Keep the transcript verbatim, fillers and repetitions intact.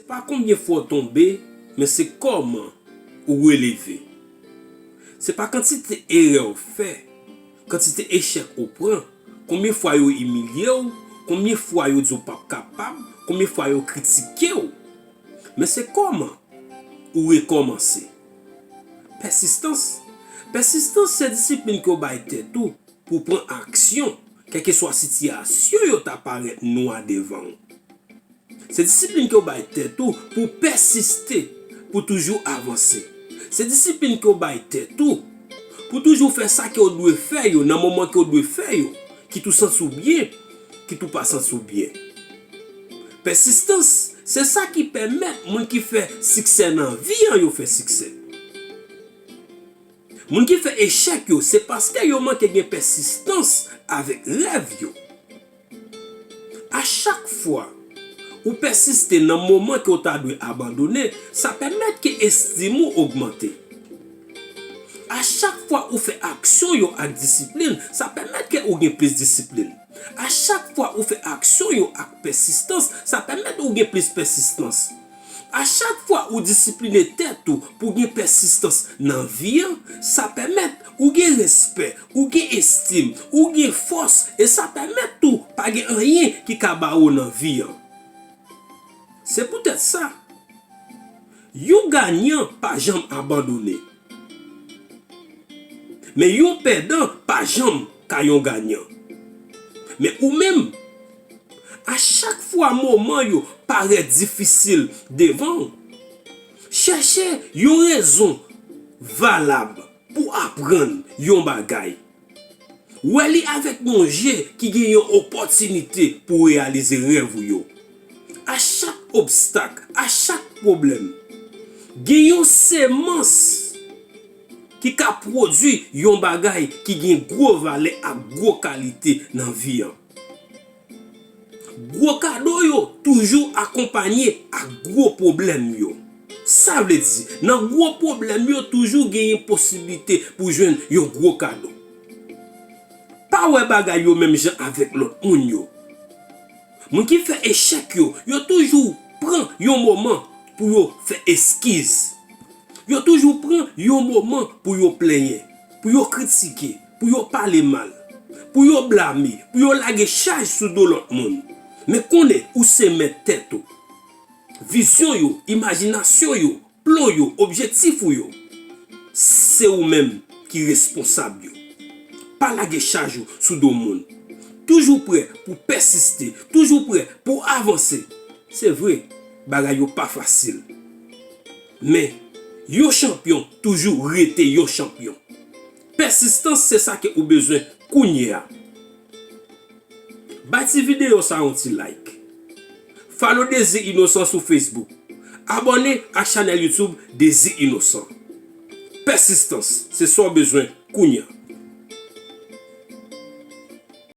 Pa konbyen fwa w tonbe, men se kòman ou releve. Se pa kantite erè w fè, kantite echèk ou pran, konbyen fwa yo imilye w, konbyen fwa yo di w p ap kapab, konbyen fwa yo kritike w. Men se kòman ou rekòmanse. Pèsistans. Pèsistans se disiplin ke w bay tèt ou pou w pran aksyon, kèlkeswa sitiyasyon yo ta parèt nwa devan w. Se disiplin ke w bay tèt ou pou w pèsiste, pou w toujou avanse. Se disiplin ke w bay tèt ou pou w toujou fè sa ke w dwe fè yo nan moman ke w dwe fè yo, kit ou santi w byen, kit ou pa santi w byen. Pèsistans, se sa ki pèmèt moun ki fè siksè nan vi an yo fè siksè. Moun ki fè echèk yo, se paske yo manke gen pèsistans avèk rèv yo. A chak fwa ou pèsiste nan moman ke w ta dwe abandone, sa pèmèt ke estim ou ogmante. A chak fwa ou fè aksyon yo ak disiplin, sa pèmèt ke ou gen plis disiplin. A chak fwa ou fè aksyon yo ak pèsistans, sa pèmèt ou gen plis pèsistans. A chak fwa ou disipline tèt ou pou gen pèsistans nan vi an, sa pèmèt ou gen respè, ou gen estim, ou gen fòs, e sa pèmèt tou pa gen anyen ki ka bare w nan vi an. Se poutèt sa, yon ganyan pa janm abandone. Men yon pèdan pa janm ka yon ganyan. Men ou menm, a chak fwa moman yo parèt difisil devan w, chèche yon rezon valab pou aprann yon bagay. Wè li avèk yon je ki gen yon opòtinite pou w reyalize rèv ou yo. A chak obstak, a chak pwoblèm, gen yon semans ki ka pwodui yon bagay ki gen gwo valè ak gwo kalite nan vi an. Gwo kado yo toujou akonpanye ak gwo pwoblèm yo. Sa vle di, nan gwo pwoblèm yo toujou genyen posiblite pou jwenn yon gwo kado. Pa wè bagay yo menm jan avèk lòt moun yo. Moun ki fè echèk yo, yo toujou pran yon moman pou yo fè eskiz. Yo toujou pran yon moman pou yo plenyen, pou yo kritike, pou yo pale mal, pou yo blame, pou yo lage chaj sou do lòt moun. Men konnen ou se mèt tèt ou. Vizyon yo, imajinasyon yo, plan yo, objektif ou yo, se ou menm ki responsab yo. Pa lage chaj ou sou do moun. Toujou prè pou pèsiste, toujou prè pou avanse. Se vre, bagay yo pa fasil. Men, yon chanpyon toujou rete yon chanpyon. Pèsistans se sa ke ou bezwen kounye a. Bay ti videyo sa yon ti like. Follow Dezi Inosan sou Facebook. Abòne ak chanèl YouTube Dezi Inosan. Pèsistans, se sa w bezwen kounye a.